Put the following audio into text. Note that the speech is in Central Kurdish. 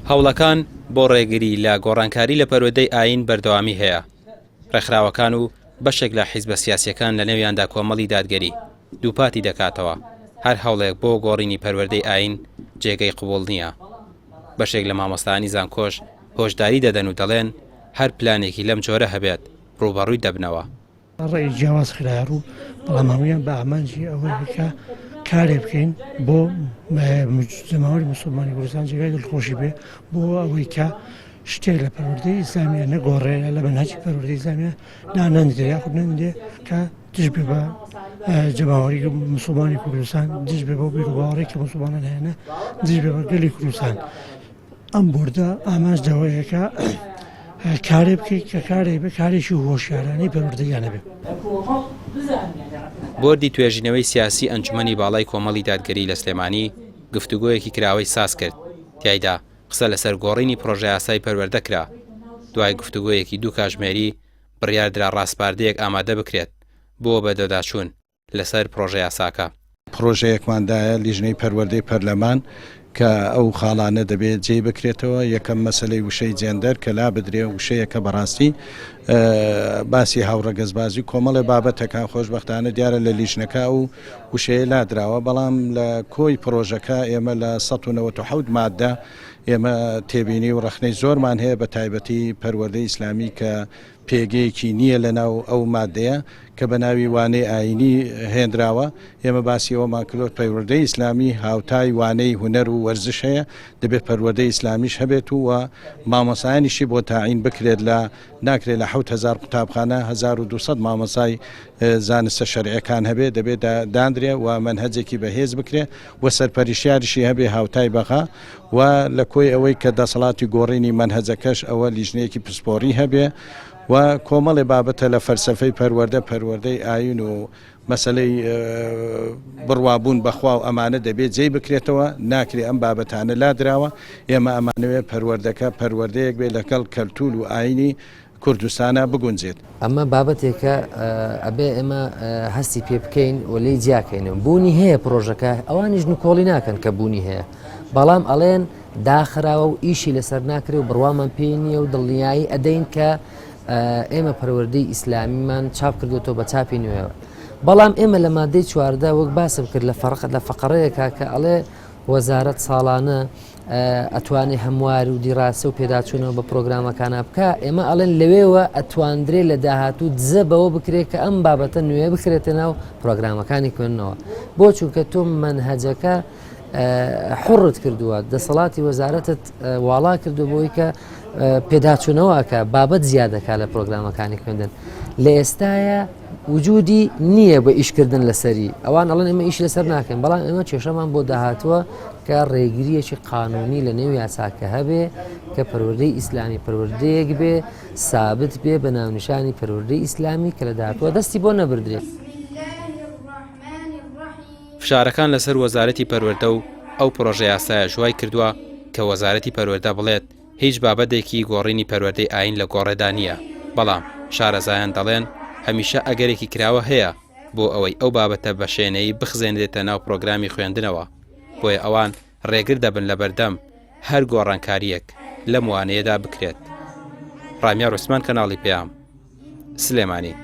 هەوڵەکان بۆ ڕێگری لە گۆڕانکاری لە پەروەردەی ئایین بەردەوامی هەیە. ڕێکخراوەکان و بەشێک لە حیزبە سیاسییەکان لەنێویاندا کۆمەڵی دادگەری، دووپاتی دەکاتەوە، هەر هەوڵێک بۆ گۆڕینی پەروەردەی ئایین جێگەی قبوڵ نییە. بەشێک لە مامۆستایانی زانکۆش هۆشداری دەدەن و دەڵێن، هەر پلانێکی لەم جۆرە هەبێت ڕووبەڕووی دەبنەوە. ڕێی جیاواز خرایە ڕوو، بەڵام هەموویان بە ئامانجی ئەوەیە کە کارێ بکەین بۆ جەماوەری موسڵمانی کوردستان جێگای دڵخۆشی بێ بۆ ئەوەی کە شتێک لە پەروەردەی ئیسلامیە نەگۆڕێ لە مەنهەجی پەروەردەی ئیسلامیە دانەندرێ یاخود نەندرێ کە دژ بێ بە جەماوەری موسڵمانی کوردستان دژ بێ بەو بیروباوەڕێک کە موسڵمانان هەیانە دژ بێ بە گەلی کوردستان. ئەم بۆردە ئامانج لەوەیە کە کارێ بکەیت کە کارێک بێ کارێکی هۆشیارانەی پەروەردەییانە بێ. بۆردی توێژینەوەی سیاسی ئەنجومەنی باڵای کۆمەڵی دادگەری لە سلێمانی گفتوگۆیەکی کراوەی سازکرد، تیایدا قسە لەسەر گۆڕینی پڕۆژەیاسای پەروەردە کرا، دوای گفتوگۆیەکی دوو کاژمێری بڕیاردرا ڕاسپاردەیەک ئامادە بکرێت بۆ بەدواداچوون لەسەر پڕۆژەیاساکە. پڕۆژەیەکمان دایە لیژنەی پەروەردەی پەرلەمان کە ئەو خاڵانە دەبێ جێی بکرێتەوە، یەکەم مەسەلەی وشەی جێندەر کە لابدرێ، وشەیەکە بەڕاستی باسی هاوڕەگەزبازی و کۆمەڵێ بابەتەکان، خۆشبەختانە دیارە لە لیژنەکە ئەو وشەیە لادراوە، بەڵام لە کۆی پڕۆژەکە ئێمە لە 197 مادە ئێمە تێبینی و ڕەخنەی زۆرمان هەیە بە تایبەتی پەروەردەی ئیسلامی کە پێگەیەکی نییە لە ناو ئەو مادەیە کە بە ناوی وانەی ئایینی هێنراوە، ئێمە باسی ئەوەمان کردووە پەروەردەی ئیسلامی هاوتای وانەی هونەر و وەرزش هەیە، دەبێت پەروەردەی ئیسلامیش هەبێت و مامۆستایانیشی بۆ تاعین بکرێت لە ناکرێت لە 7000 قوتابخانە 1200 مامۆستای زانستە شەرعیەکان هەبێت، دەبێت دانرێ و مەنهەجێکی بەهێز بکرێ و سەرپەرشتیاریشی هەبێ هاوتای بەغا و لە کۆی ئەوەی کە دەسەڵاتی گۆڕینی مەنهەجەکەش ئەوە لیژنەیەکی پسپۆڕی هەبێ و کۆمەڵێ بابەتە لە فەلسەفەی پەروەردە، پەروەردەی ئایین و مەسەلەی بڕوابوون بە خوا و ئەمانە دەبێ جێی بکرێتەوە، ناکرێ ئەم بابەتانە لادراوە، ئێمە ئەمانەوێ پەروەردەکە پەروەردەیەک بێ لەگەڵ کەلتوور و ئایینی کوردستانا بگونجێت. ئەمە بابەتێکە ئەبێ ئێمە هەستی پێ بکەین و لێی جیاکەینەوە. بوونی هەیە پرۆژەکە، ئەوانیش نکۆڵی ناکەن کە بوونی هەیە، بەڵام ئەڵێن داخراوە و ئیشی لەسەر ناکرێ و بڕوامان پێی نییە و دڵنیایی ئەدەین کە ئێمە پەروەردەی ئیسلامیمان چاپ کردوێتەوە بە چاپی نوێەوە. بەڵام ئێمە لە مادەی چواردە وەک باسم کرد لە فەرق لە فەقەڕەیەکە کە ئەڵێ وەزارەت ساڵانە ئەتوانێ هەموار و دیراسە و پێداچوونەوە بە پرۆگرامەکانە بکە ئێمە ئەڵێن لەوێوە ئەتواندرێ لە داهاتوو دزە بەوە بکرێت کە ئەم بابەتە نوێ بکرێتە ناو پرۆگرامەکانی خوێندنەوە بۆ چونکە تۆ مەنهەجەکە حڕت کردووە دەسەڵاتی وەزارەتت واڵا کردو بۆی کە پێداچوونەوە ئەکا بابەت زیادەکا لە پرۆگرامەکانی خوێندن لە ئێستاە وجودی نییە بە ئیشکردن لەسەری ئەوان ئەڵێن ئێمە ئیش لەسەر ناکەن بەڵام ئێمە کێشەمان بۆ داهاتووە کە ڕێگریەکی قانونی لە نێو یاساکە هەبێ کە پەروەردەی ئیسلامی پەروەردەیەک بێ سابت بێ بە ناونیشانی پەروەردەی ئیسلامی کە لە داهاتووە دەستی بۆ نەبردرێت. فشارەکان لەسەر وەزارەتی پەروەردە و ئەو پڕۆژەیاسایەش وای کردووە کە وەزارەتی پەروەردە بڵێت هیچ بابەتێکی گۆڕینی پەروەردەی ئایین لە گۆڕێدا نییە، بەڵام شارەزایان دەڵێن هەمیشە ئەگەرێکی کراوە هەیە بۆ ئەوەی ئەو بابەتە بە شێنەیی بخزێنرێتە ناو پرۆگرامی خوێندنەوە، بۆیە ئەوان ڕێگر دەبن لەبەردەم هەر گۆڕانکارییەک لەم وانەیەدا بکرێت. ڕامیار عوسمان کەناڵی پەیام، سلێمانی.